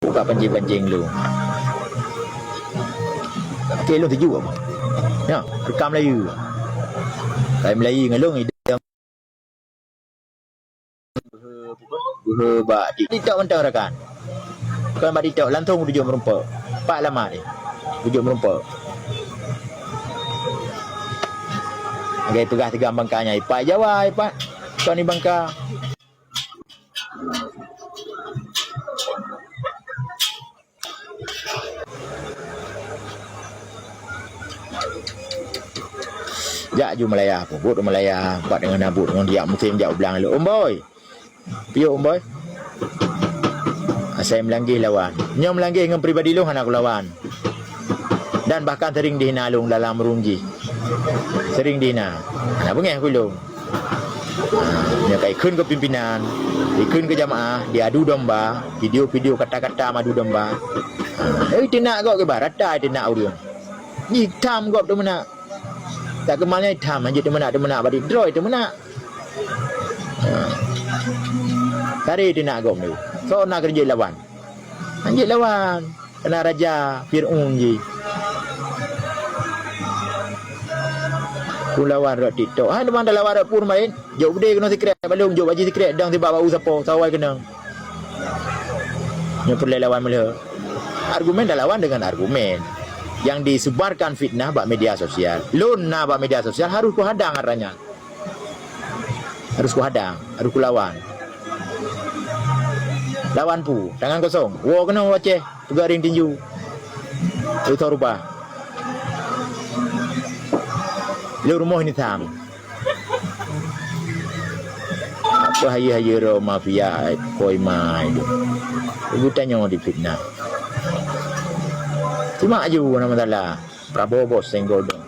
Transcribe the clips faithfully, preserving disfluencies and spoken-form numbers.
Buka pancing-pancing lu. Oke, lu tuju apa? Ya, rekam Melayu. Kai Melayu ngalung idang. Beuhe bak di-, TikTok mantong rakan. Kon bak TikTok, langsung tuju meurumpok. Pak lama ni. Tuju meurumpok. Oke, tugas tiga bangkanya. Ipak Jawa, ipak. Kon di bangka. Jak ju Malaya, peubuet Malaya, pat deungon abu deungon diak musém jak ublang lé umboi. Piôh umboi. Asai meulanggeh lawan. Nyoe meulanggeh ngon pribadi lôn hana kulawan. Dan bahkan sering dihina lôn dalam meurunji. Sering dihina. Hana beungéh keu lôn. Ha, nyoe ka ikheun keu pimpinan, ikheun keu jamaah, diadu domba, video-video kata-kata madu domba. Ha, eh, teunak gob kiban rata teunak ureueng. Jih tham gob teumeunak. Tak keumal nyan tham, hanjeuet teumeunak, teumeunak badi droe teumeunak. Ha. Tari teunak gob ni. Soe na keureuja lawan? Hanjeuet lawan. Kena raja Fir'aun ji. Ku lawan rot TikTok. Hai teuma talawan rot pun main. Jok beudé keunoe sikrek balong, jok baju sikrek dang sibak bau sapo, sawai keunong. Nyoe peureulée lawan meuleuh. Argumen talawan dengan argumen. Yang disebarkan fitnah bak media sosial. Lôn na bak media sosial harus kuhadang atra nyan. Harus kuhadang, harus kulawan. Lawan pu, tangan kosong. Woe keunoe u Aceh, peugah ring tinju. Utho rubah. Lé rumoh ni tham. Apa hayeue-hayeue ro mafia, koi mai tu. Ibu tanyoe difitnah. Cuma aju nama salah. Prabowo bos senggol dong.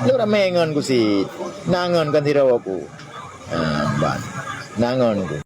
Lu ramé ngon ku sit. Na ngon kan sira ku. Ha, ban. Na ngon ku.